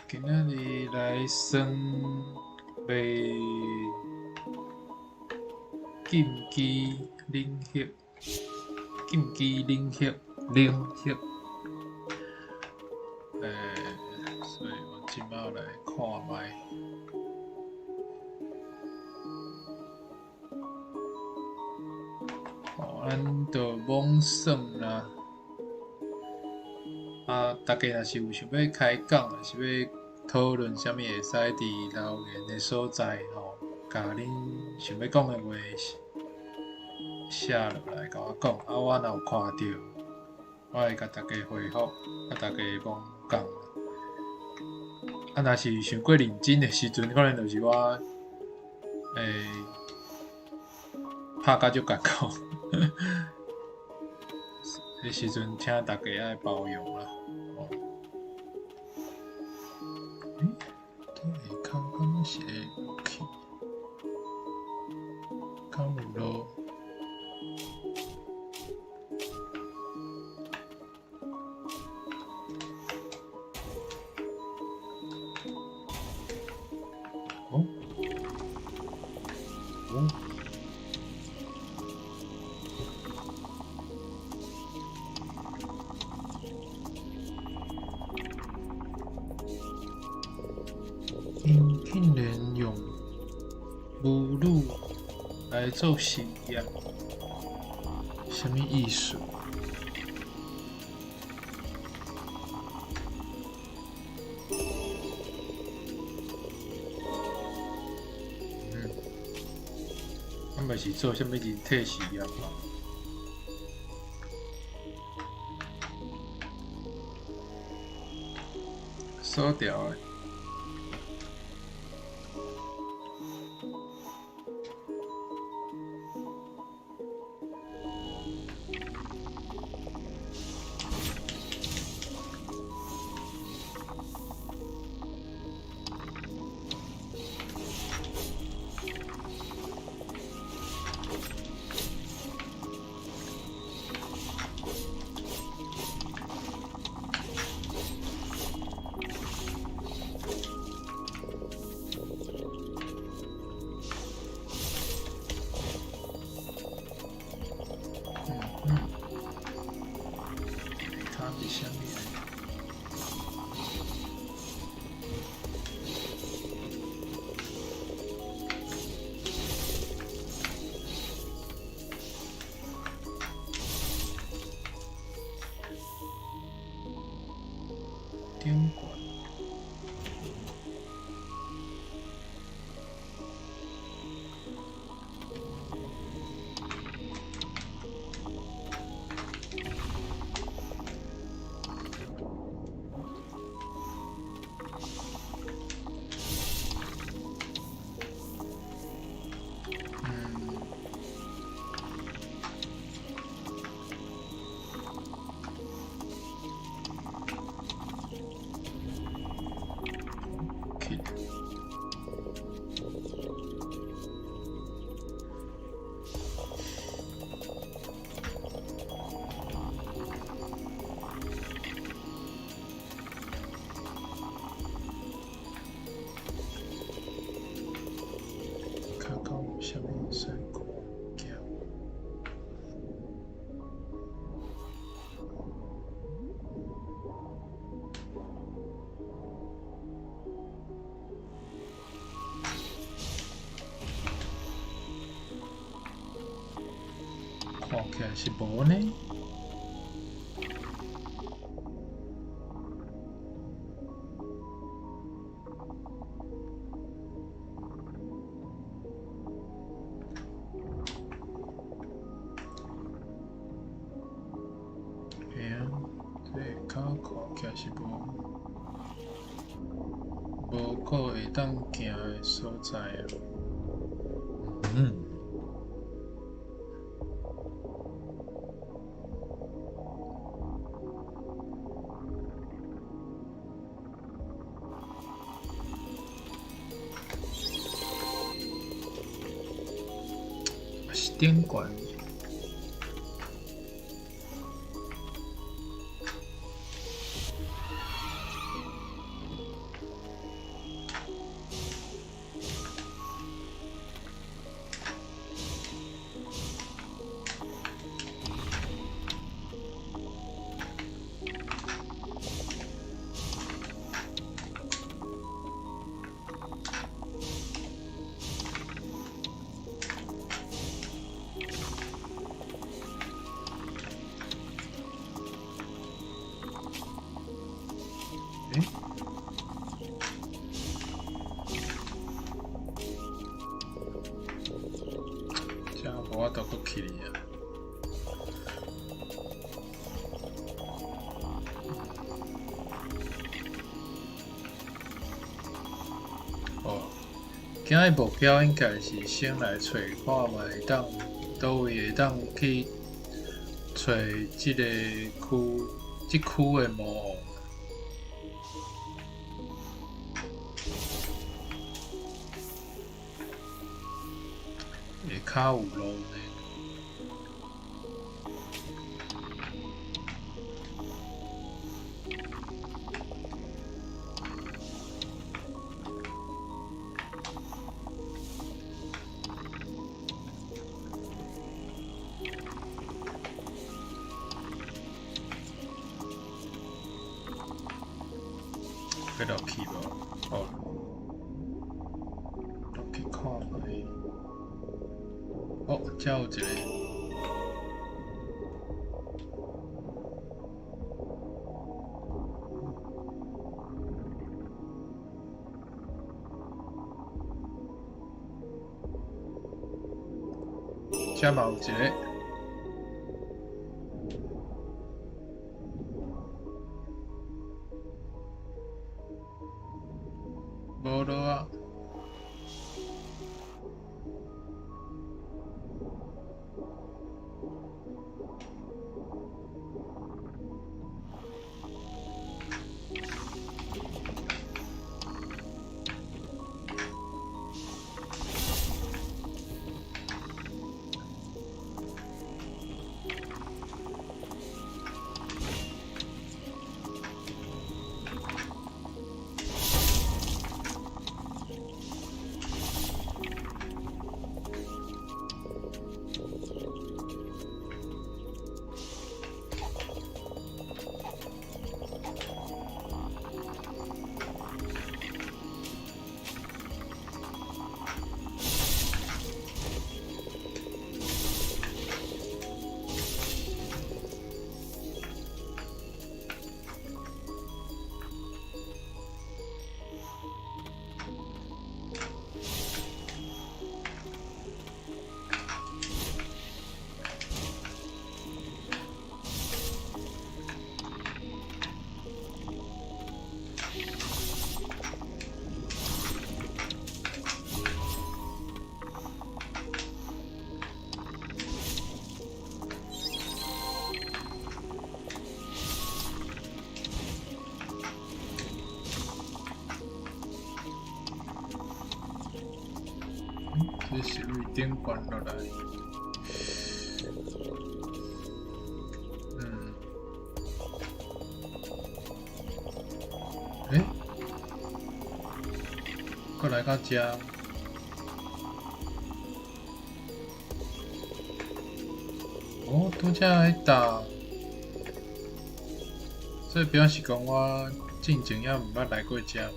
今仔日來耍袂禁忌領域，禁忌領域，領域。所以我這擺來看覓。哦，咱就罔耍啦。啊，大家若是有想欲開講，抑是欲討論啥物，會使佇留言的所在吼，共恁想欲講的話寫落來共我講。啊，我若有看著，我會共大家回覆，共大家罔講。啊，若是傷過認真的時陣，可能就是我拍甲足艱苦。彼時陣，請大家愛包容啦。哦。欸，這下跤敢若是會落去？敢有路？哦？哦？𪜶竟然用母乳來做實驗，啥物意思？嗯，敢袂是做啥物人體實驗吧？鎖掉的。嗯嗯，跤是啥物來？頂懸。嗯。去。跤敢有啥物會使看物件？看起來是無呢。看起來是無無閣會當行的所在啊。是頂懸。欸？這無法度閣去哩啊！哦，今日目標應該是先來揣看覓會當佗位會當去揣這个區，這區的魔王。下跤有路呢。欲落去無？好，落去看覓。哦，遮有一个。遮嘛有一个。無落啊！這是佗頂懸落來？欸？閣來到遮。哦，拄才彼搭，所以表示講我進前猶毋捌來過遮。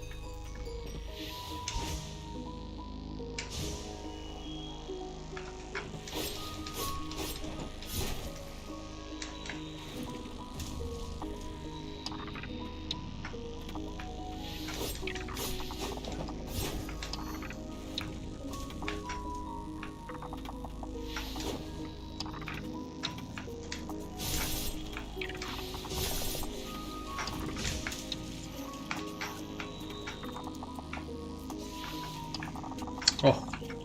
哦，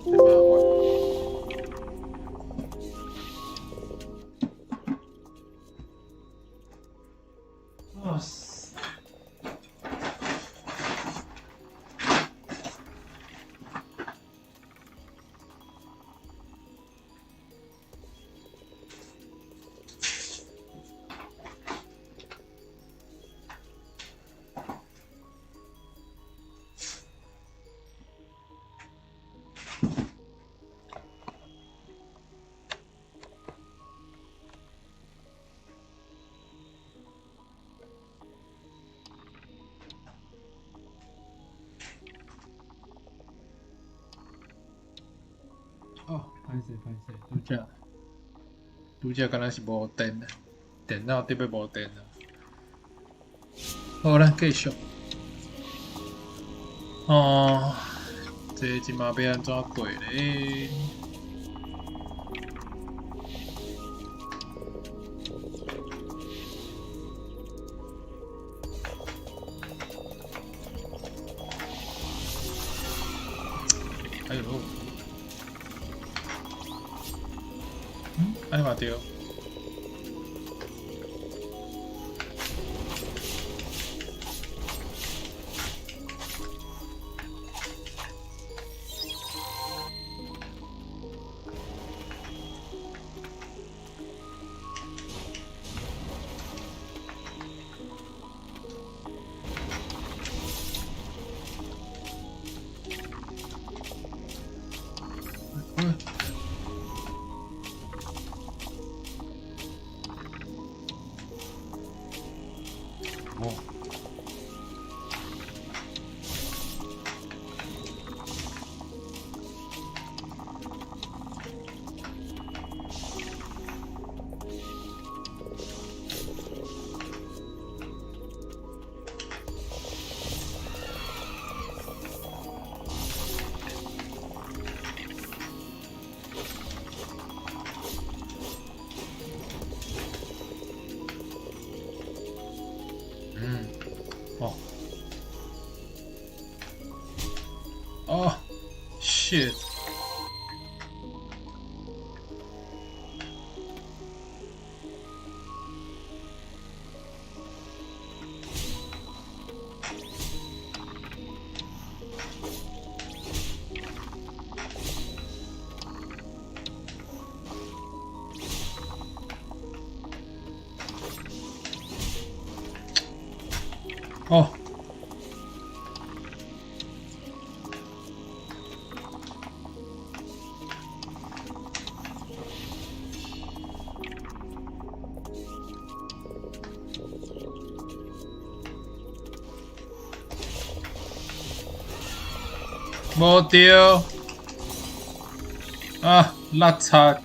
這麻煩。哇塞！哦，歹勢歹勢，拄才拄才敢若是無電，電腦特別無電啊。好，咱繼續。哦，這這馬欲按怎過咧？哎喲，嗯，按呢嘛對。嗯。哦。嗯，哦，哦，shit！哦。無對，啊，垃圾！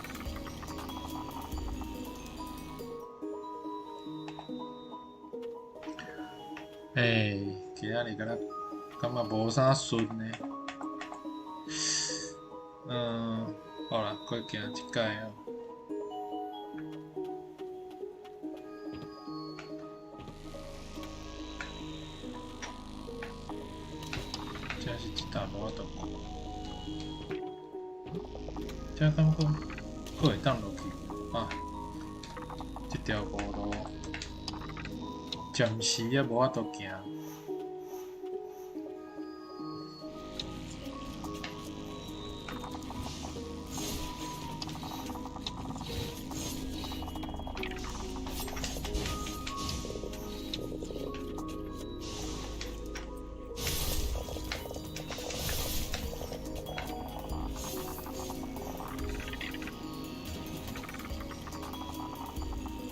欸，今仔日敢若感覺無啥順呢。嗯，好啦，閣行一擺啊。這是一搭無法度過，這敢講閣會當落去啊？這條無路暫時猶無法度行。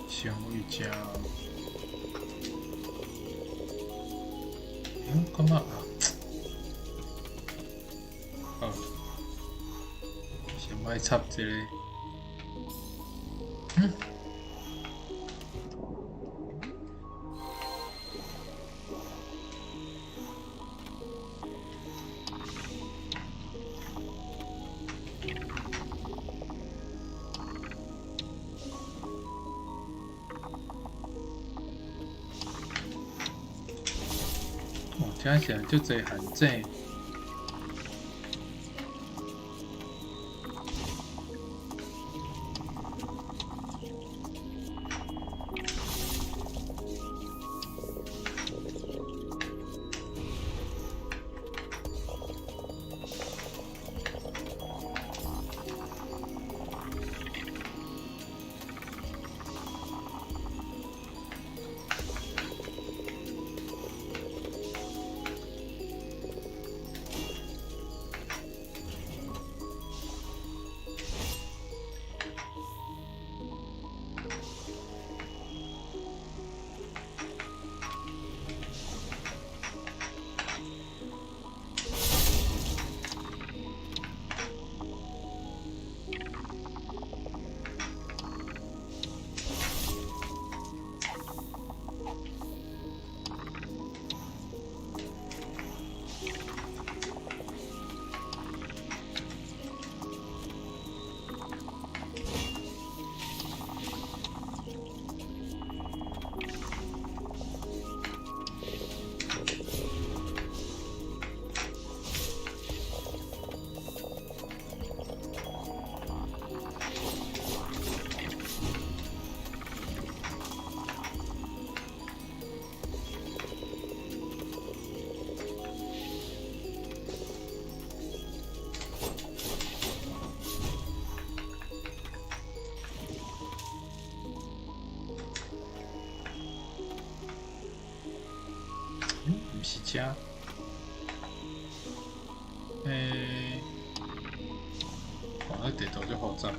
先位遮，嗯，感覺啊，好，先莫插這个，嗯。哦，聽起來足濟陷阱。是遮。哇，這地圖足複雜。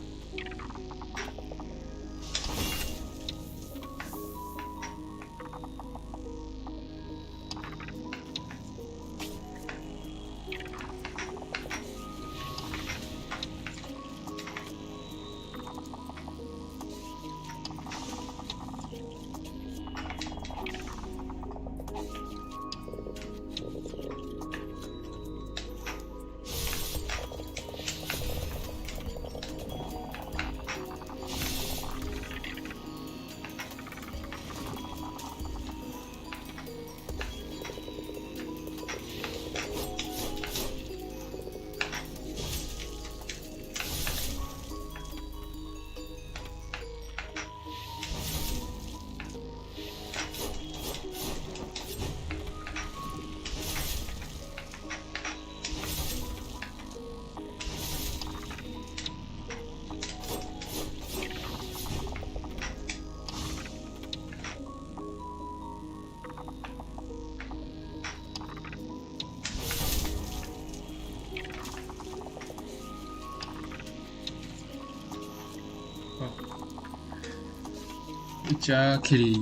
一遮去，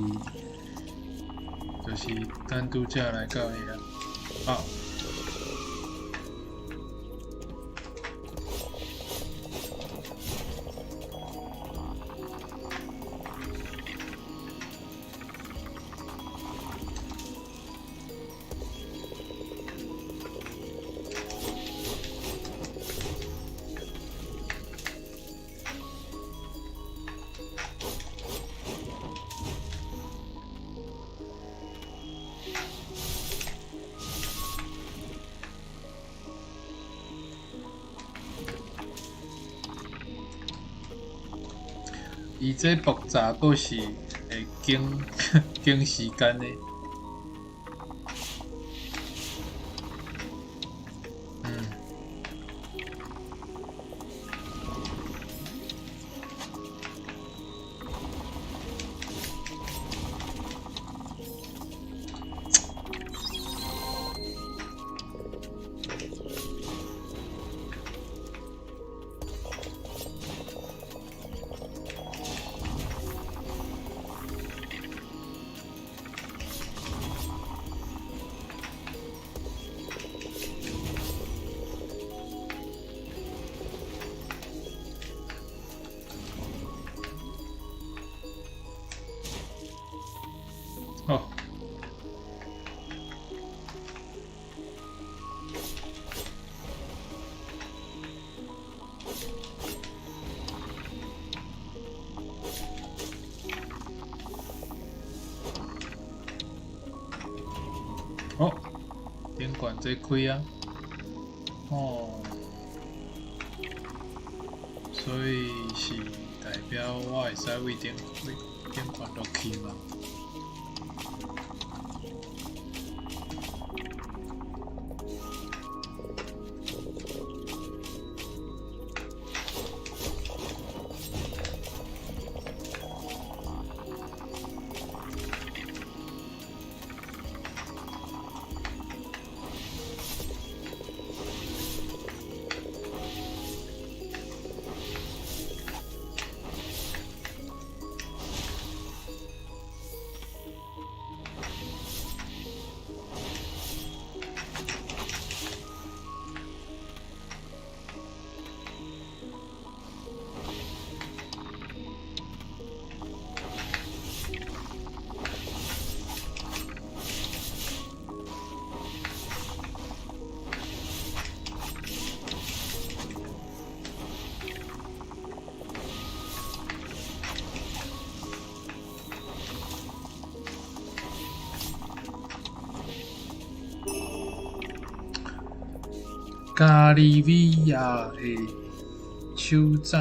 就是咱拄才來到遐。好。伊這爆炸閣是會經時間的。好。好，頂懸這開啊，哦，所以是代表我會使為頂懸落去嗎？加利维亞的手指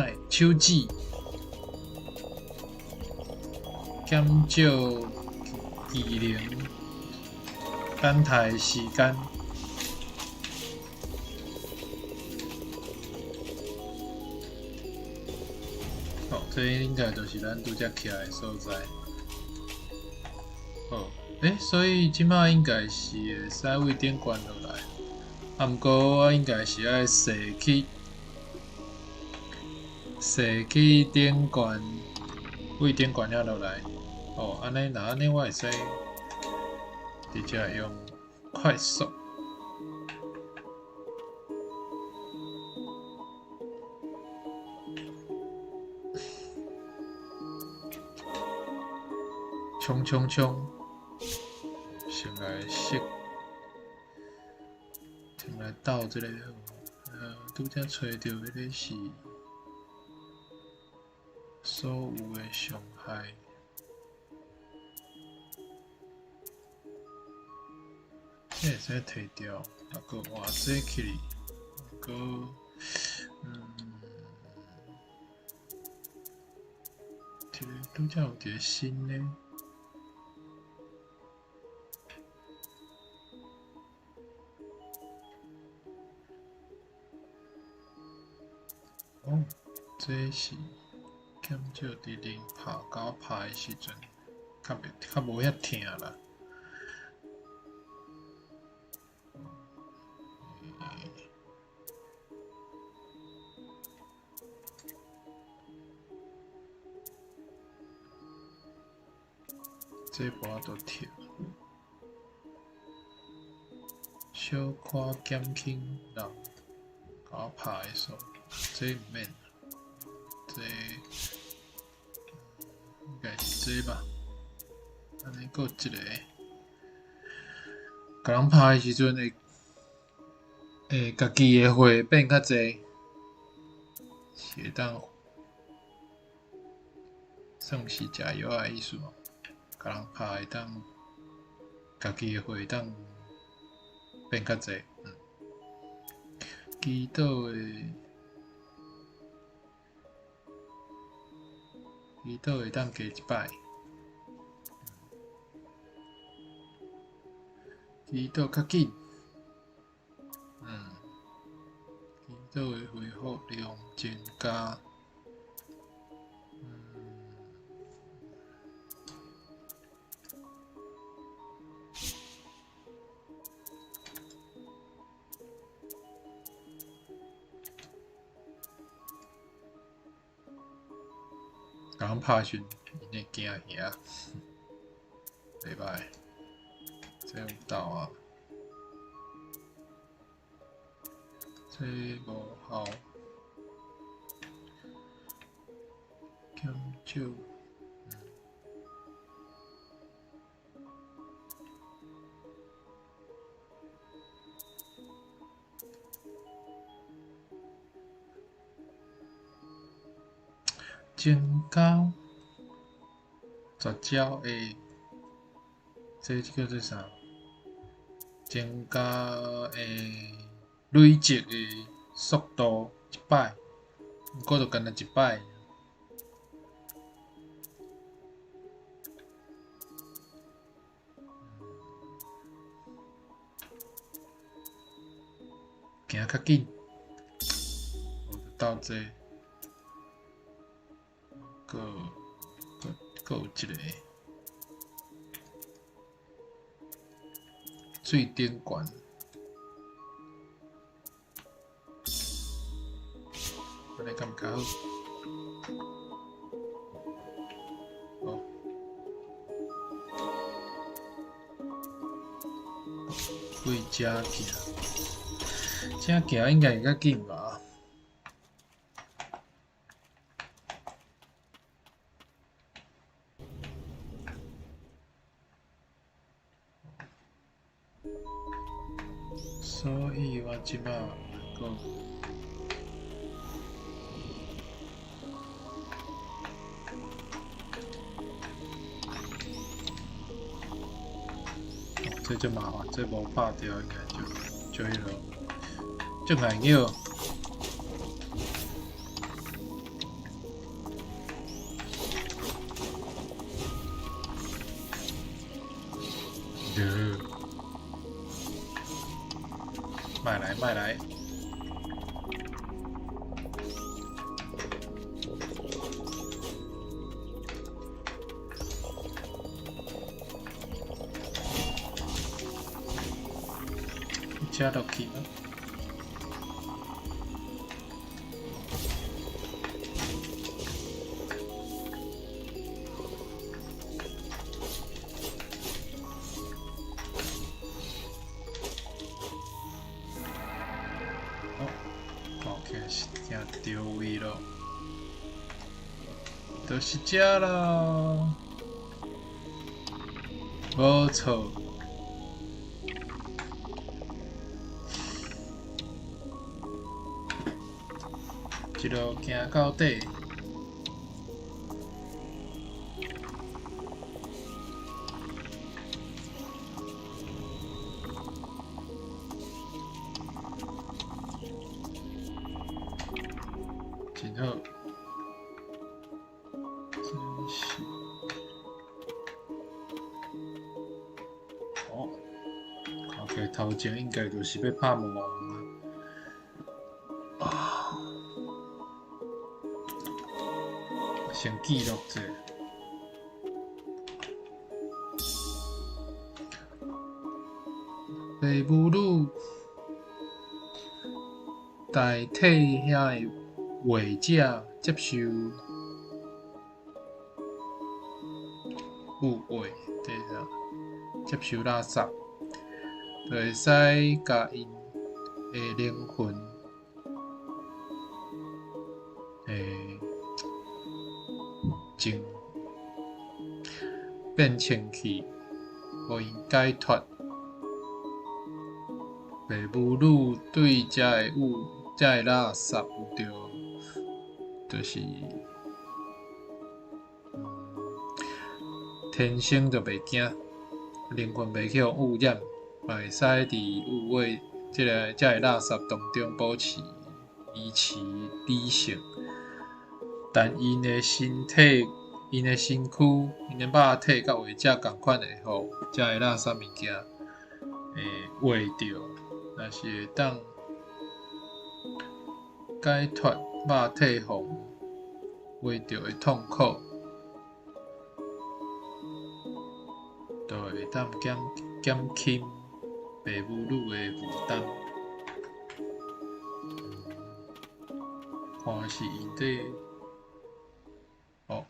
減少技能等待時間。好，這應該就是咱拄才徛的所在。好。欸，所以這擺應該是會使對頂懸落來，啊，毋過我應該是愛踅去頂懸，對頂懸遐落來。哦，按呢，若按呢，我會使直接用快速。衝衝衝！先來設，先來鬥這个好，拄才揣著彼个是所有的傷害，這會使提掉，啊，閣換這起來，閣，這个拄才有一个新的。哦，這是減少佇人拍交拍的時陣，較袂較無遐疼啦。這無法度跳，小可減輕人共我拍的速度，這毋免，這應該是這吧。按呢閣有一个，共人拍的時陣會會家己的血變較濟，是會當算是食藥仔的意思無？共人拍會當家己的血會當變較濟，祈禱的祈禱會當加一擺，祈禱較緊，祈禱的恢復量增加。共人拍時，𪜶會驚嚇，袂䆀，這有鬥啊，這無效，減少，增加絕招的，這叫做啥？增加的累積的速度一擺，毋過就干焦一擺。行較緊，無就鬥這。閣閣閣有一个最頂懸，按呢敢較好？好，對遮行，遮行應該會較緊吧？所以我這擺閣，這足麻煩，這無拍著應該就就彼落，足難叫。莫來莫來！遮落去嗎？哦，看起來是行對位咯，就是遮啦，無錯。一路行到底。真好，真是。哦，看起來頭前應該就是欲拍魔王啊！啊，先記錄者。爸母女代替遐个畫者接受物畫，對啥？接受垃圾，就會使共𪜶的靈魂，淨變清氣，予𪜶解脫。爸母女對遮个物、遮个垃圾有著，就是，天生就袂驚，靈魂袂去予污染，嘛會使佇物畫這个遮个垃圾當中保持維持理性。但𪜶的身體、𪜶的身軀、𪜶的肉體佮畫者仝款會予遮个垃圾物件畫著。若是會當解脫肉體予畫著的痛苦，就會當減輕爸母女的負擔。看是𪜶咧，哦，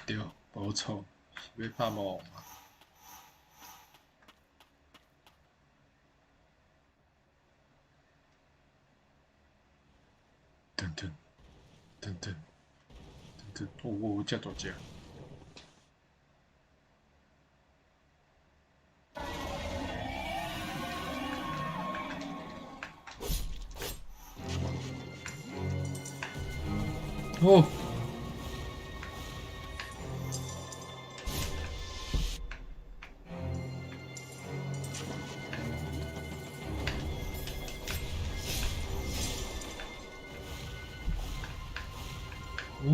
對，無錯，是欲拍魔王啊！噔噔噔噔噔噔，哦，遮大隻！哦！哦。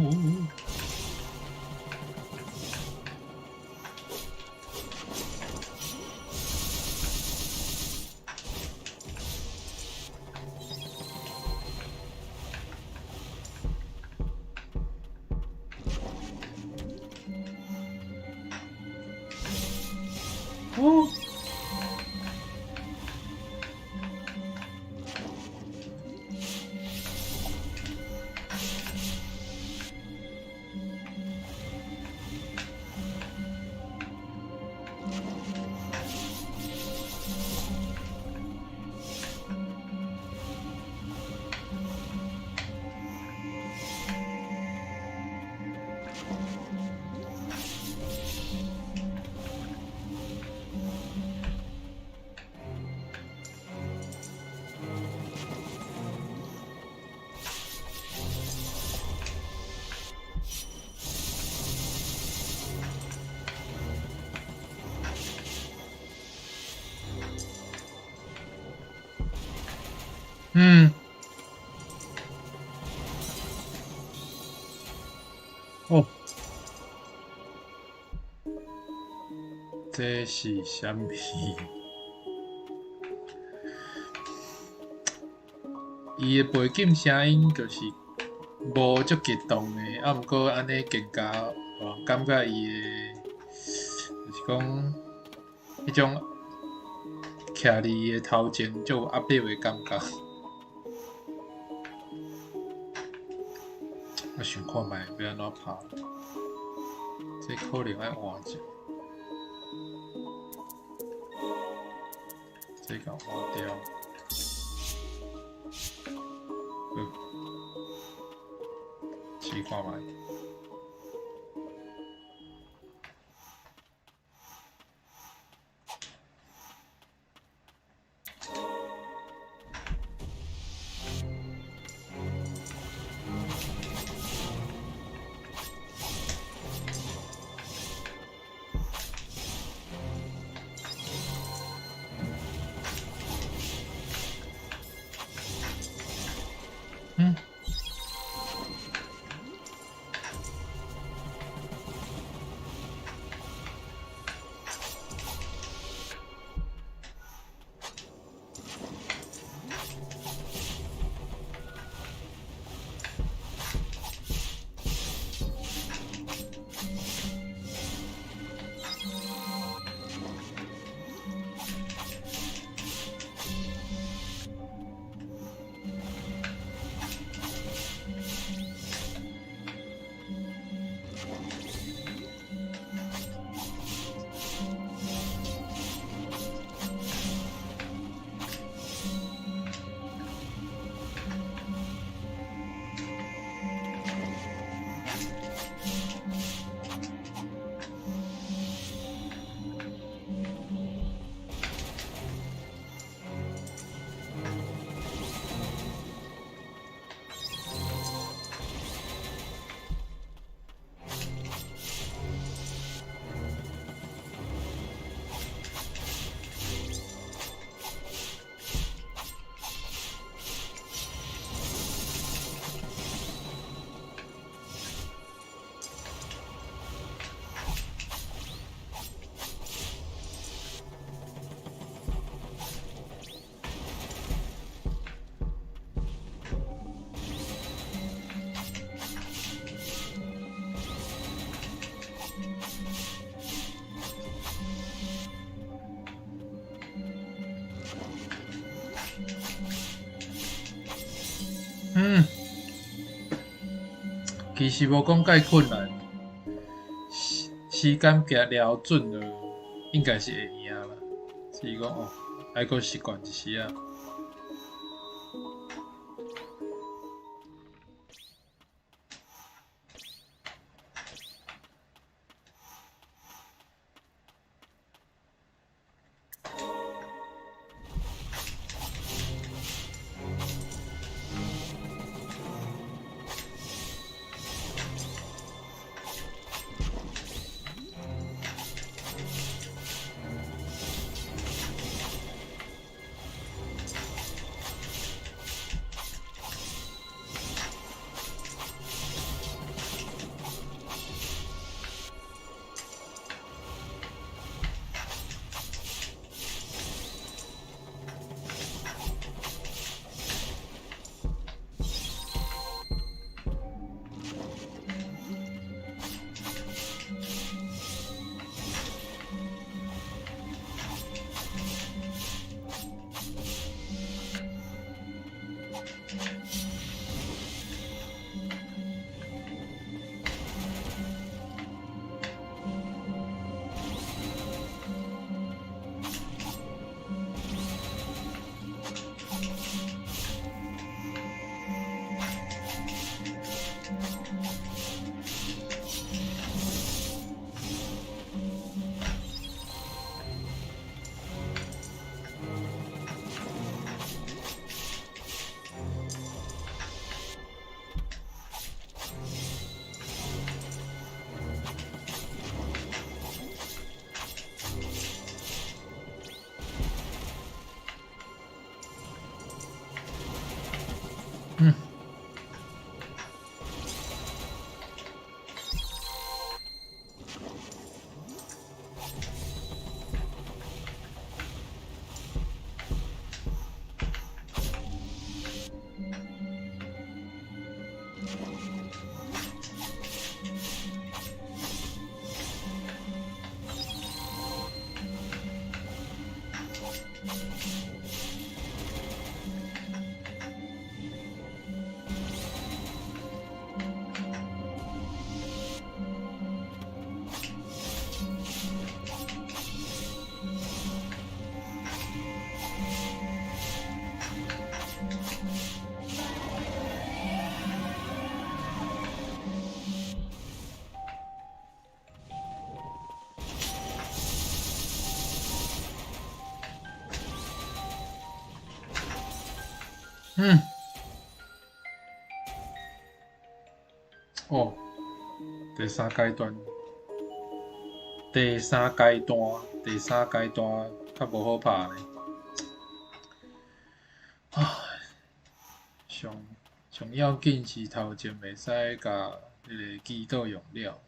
哦。哦，這是啥物？伊的背景聲音就是無足激動的，啊，毋過按呢更加予人感覺伊的，就是講彼種騎徛佇伊的頭前，足有壓力的感覺。我想看覓欲按怎拍，這可能愛換一下，這共換掉。好，試看覓。嗯。嗯，其實無講蓋困難，時時間行了準了，應該是會贏啦。只是講哦，愛閣習慣一時仔。嗯。嗯。哦，第三階段，第三階段，第三階段較無好拍呢。唉，上上要緊是頭前袂使共彼个祈禱用了。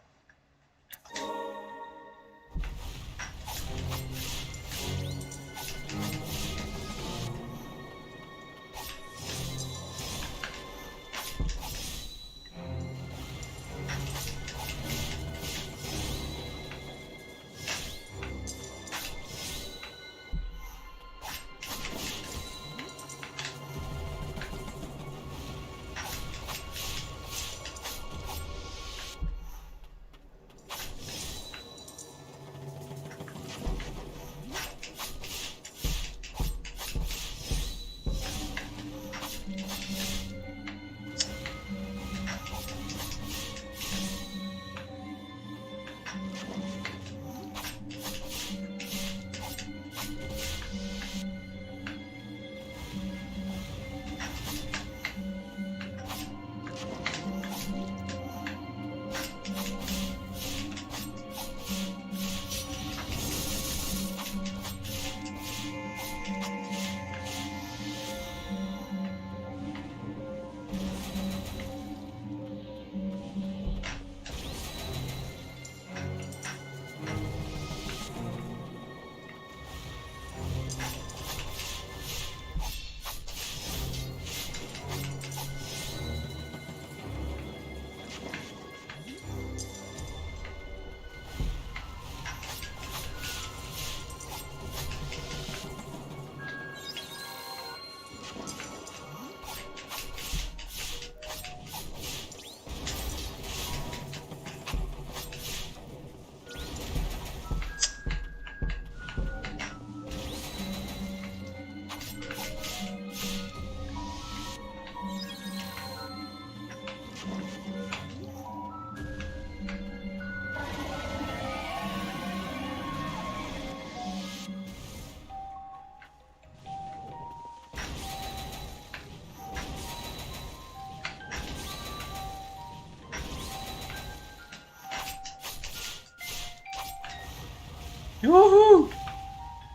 喲呼！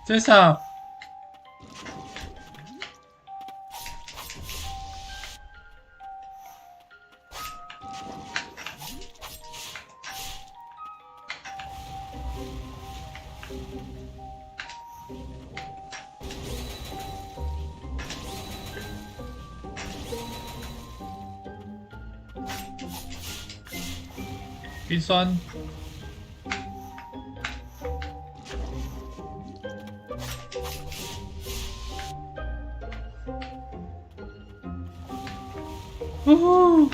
這啥？冰酸。嗚呼！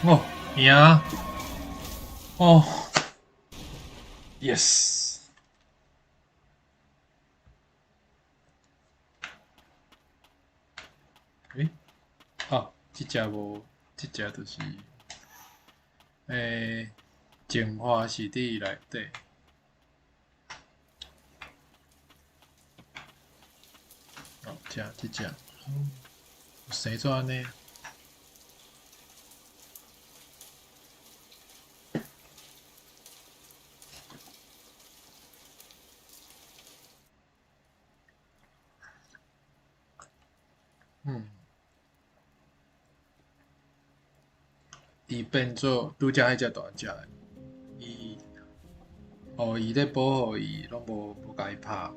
哦，贏！哦，yes！欸？啊，這隻無，這隻就是，淨化是佇內底。哦，這這隻，生做按呢？伊變做拄才彼隻大隻的，伊，哦，伊咧保護伊，攏無共伊拍。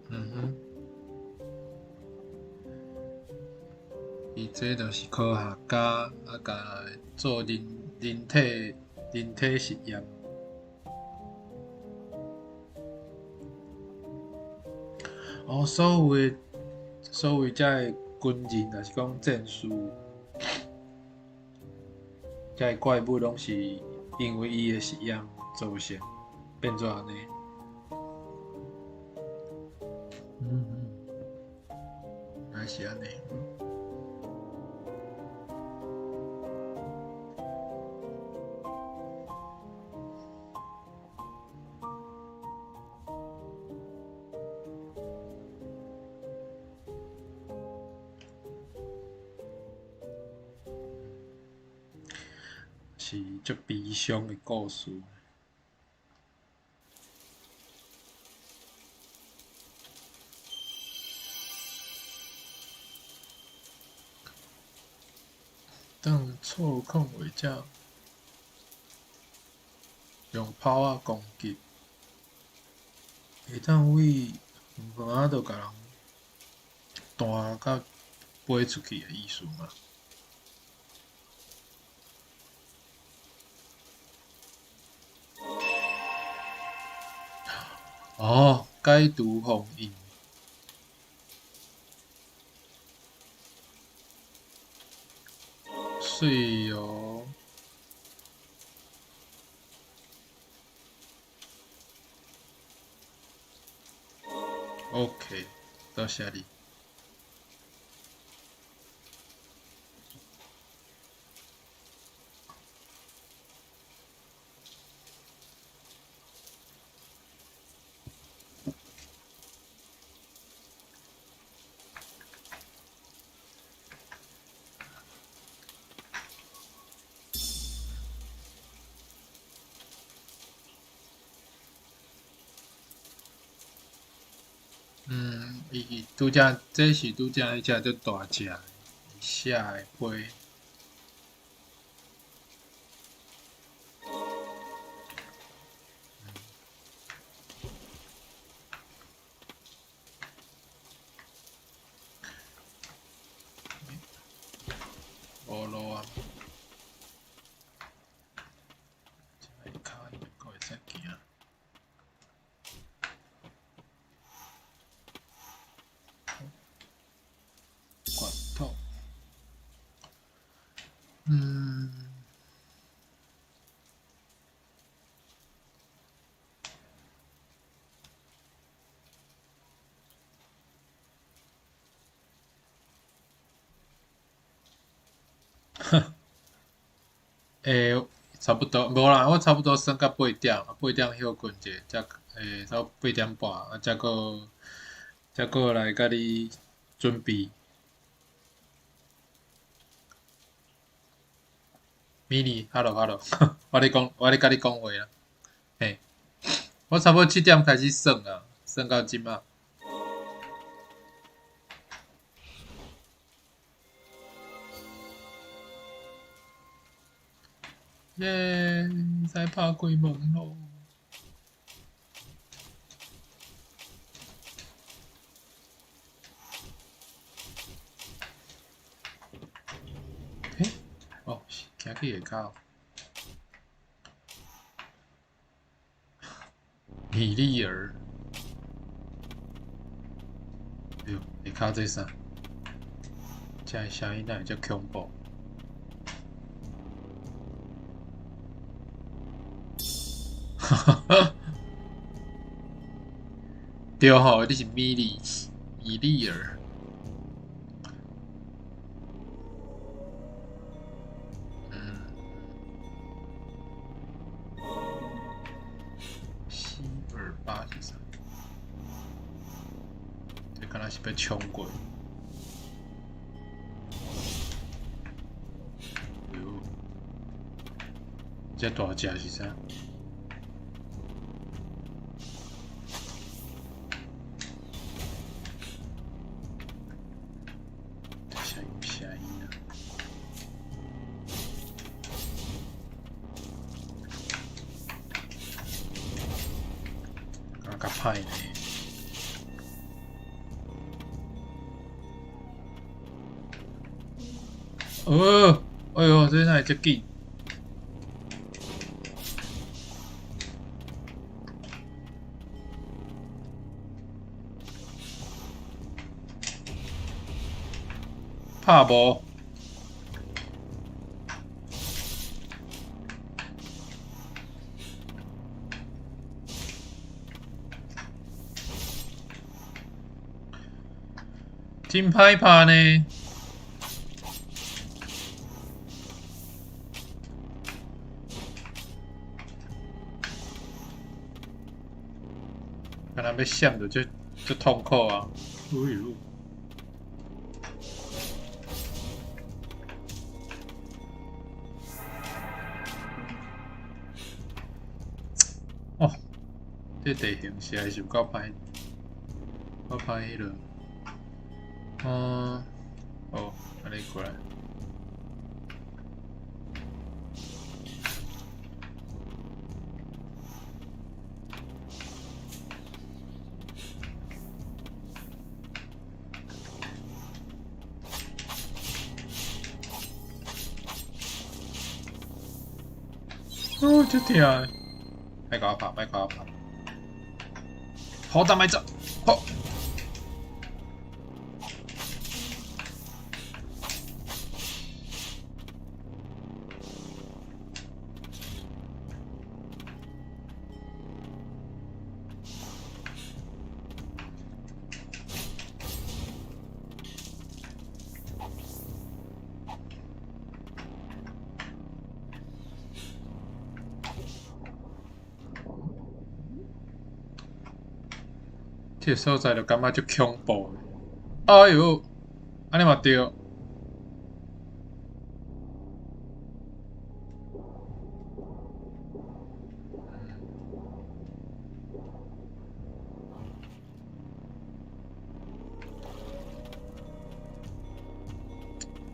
嗯哼，伊這就是科學家，啊，共做人體實驗。哦，所有遮的軍人，抑是講戰士，遮的怪物攏是因為伊的實驗造成變做按呢。嗯，原來是按呢。是足悲傷的故事。當錯控位才用炮仔攻擊，會當為遠遠仔就共人彈甲飛出去的意思嗎？哦，解除封印。媠哦。OK，多謝你。嗯，伊拄才這是拄才彼隻足大隻的，伊寫的批。無路啊！這个跤應該會使行。罐頭。嗯。欸，差不多，無啦，我差不多耍到八點，八點歇睏者，才欸，差不多8點半，啊，才閣來共你準備。米妮，hello，hello，我咧共你講話啦，嘿，我差不多7點開始耍啊，耍到這馬。耶！使拍開門囉。欸？哦，行去下跤。米莉兒。下跤這啥？這个聲音哪會遮恐怖？哈哈哈！對吼，你是米莉，米莉兒。四二八是啥？這敢若是欲衝過。喲，這大隻是啥？聲音聲音啊！敢若較歹呢。哦，哎喲，這哪會遮緊？拍無？真歹拍呢！敢若欲閃就足足痛苦啊！哎喲！哦，這地形實在是有夠歹，夠歹彼落。哦，按呢過來。哦，足疼！莫共我拍，莫共我拍！好膽莫走，好。這個所在就感覺足恐怖的。哎喲，按呢嘛對。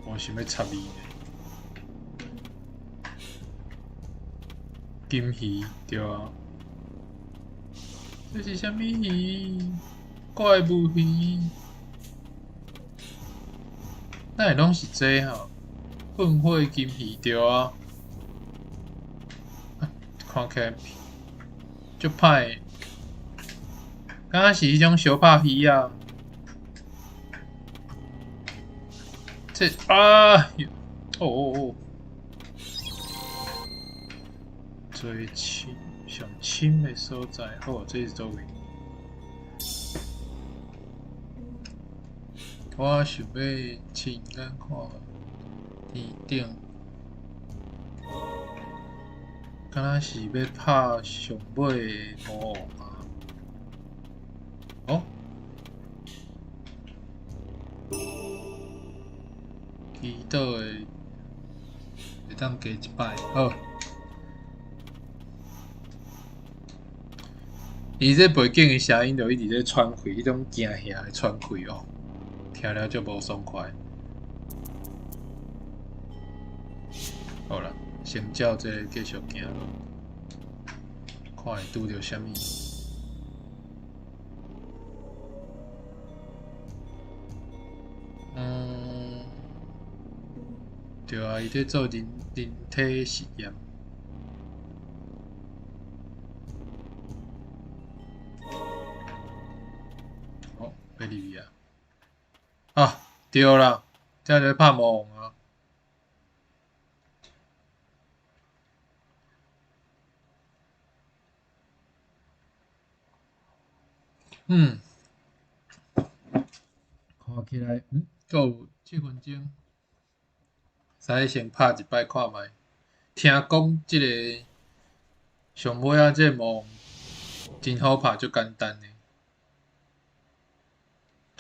我想欲插伊呢。金魚對啊。這是啥物魚？怪物魚？哪會攏是這吼？噴火金魚對啊。看起來足歹，敢若是彼種相拍魚仔。這啊！哦哦哦！最深、上深的所在，好，這是佗位？我想欲親眼看天頂，敢若是欲拍上尾的魔王啊！哦，祈禱的會當加一擺，好。伊這背景的聲音就一直咧喘氣，彼種驚嚇的喘氣哦，聽了足無爽快。好啦，先照這个繼續行，看會拄著啥物。對啊，伊咧做人人體實驗。好，欲入去啊！對啦，這就拍魔王啊。看起來，閣有7分鐘，使先拍一擺看覓。聽講這个上尾仔這个魔王真好拍，足簡單的。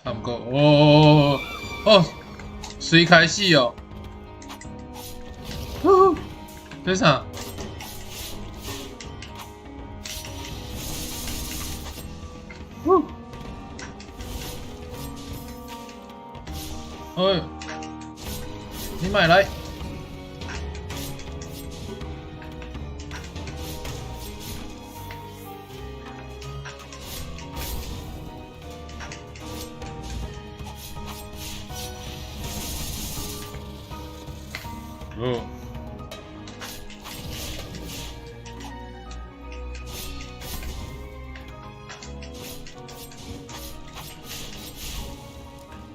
啊，毋過，哦哦，隨開始哦。呼，這啥？呼，哎，你莫來！哦。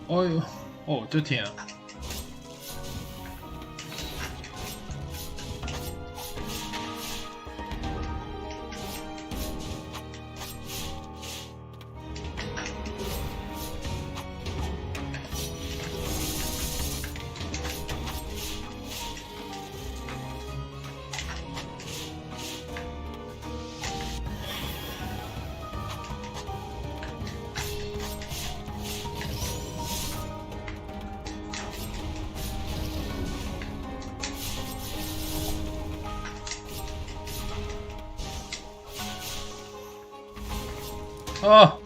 哎喲，哦，足疼！哦，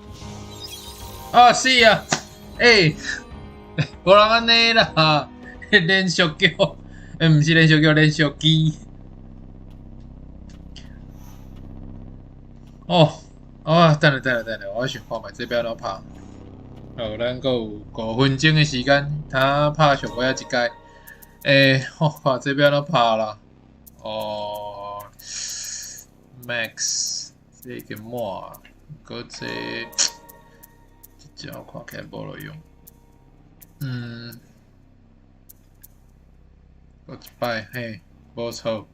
啊死啊！欸，無人按呢啦，連續劇，欸，毋是連續劇，連續劇。哦，哦，等下等下等下，我想看覓這欲按怎拍。好，咱閣有5分鐘的時間，通拍上尾仔一階。欸，我看這欲按怎拍啦？哦，Max，這個滿。閣這，這隻我看起來無路用。閣一擺，嘿，無錯。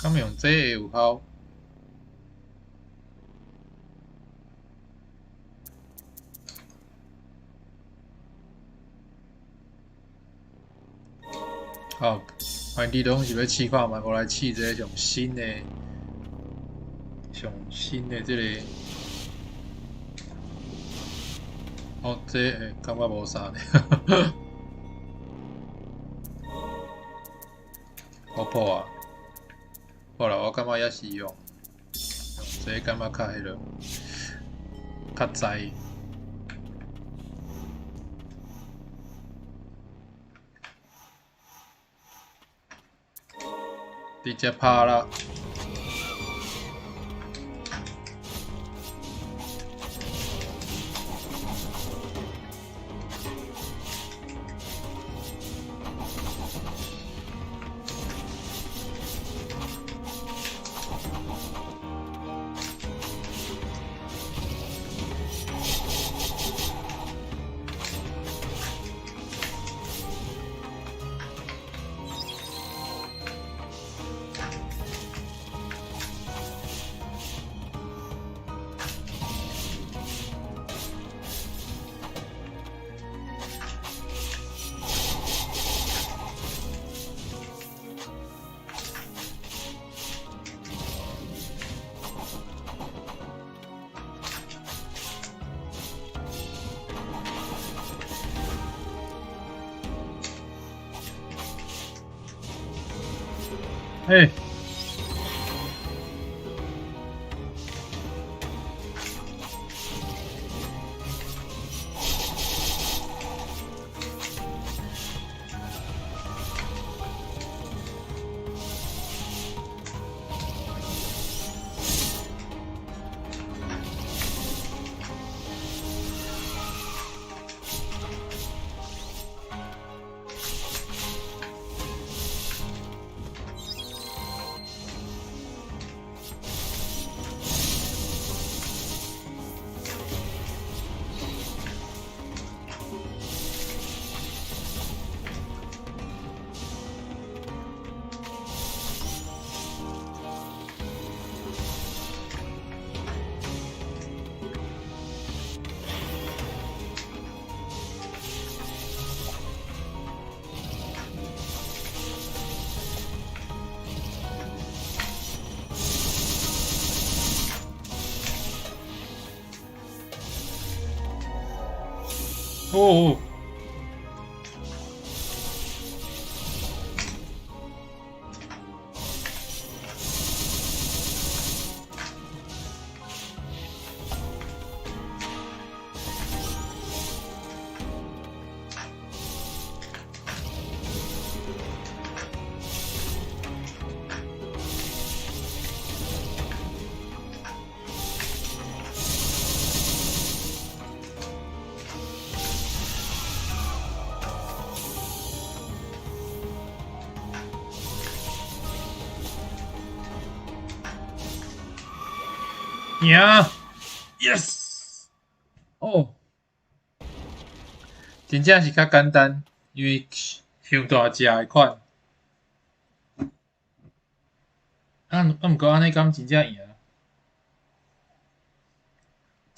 敢用這會有效？好，反正攏是欲試看覓，我來試這個上新的、上新的這個。哦，這欸，感覺無啥呢。好破啊！好啦，我感覺猶是用用這個感覺較彼落，較知。直接拍啦！嘿。哦。贏，yes，哦，真正是較簡單，因為傷大隻的款。啊，毋過按呢敢真正贏？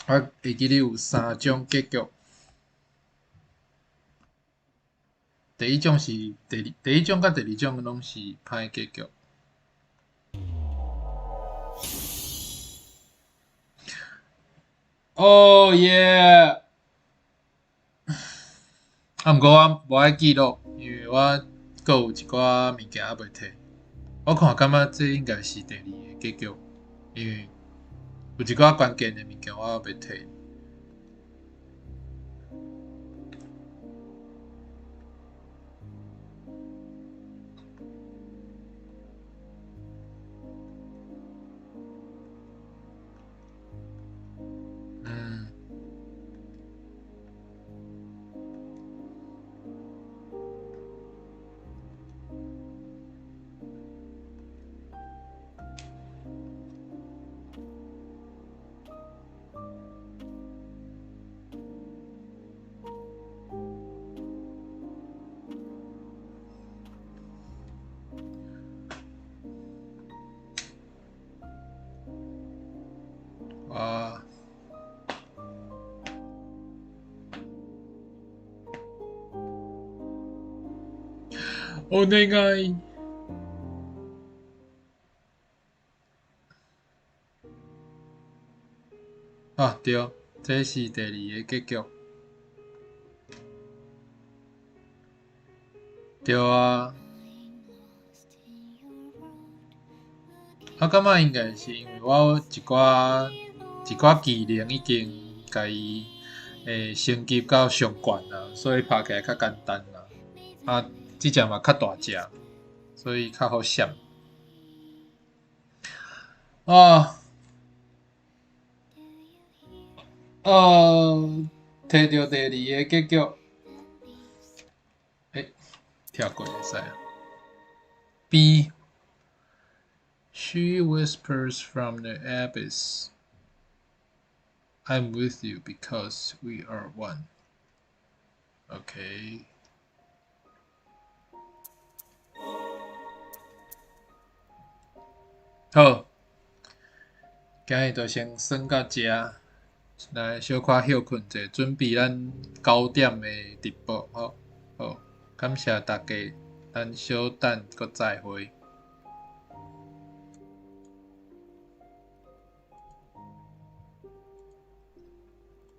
我會記得有三種結局。第一種是第二，第一種佮第二種攏是歹結局。Oh yeah！啊，毋過我無愛記錄，因為我閣有一寡物件猶未提。我看感覺這應該是第二個結局，因為有一寡關鍵的物件我猶未提。嗯。哇！お願い。啊，對，這是第二个結局。對啊。我感覺應該是因為我有一寡一寡技能已經共伊升級到上懸啊，所以拍起來較簡單啦。啊，這隻嘛較大隻，所以較好閃。啊！哦，提著第二个結局。欸，跳過會使啊。B. She whispers from the abyss. I'm with you because we are one. Okay. 好，今日就先耍到遮，來小可歇睏者，準備咱9點的直播，好，好，感謝大家，咱小等閣再會。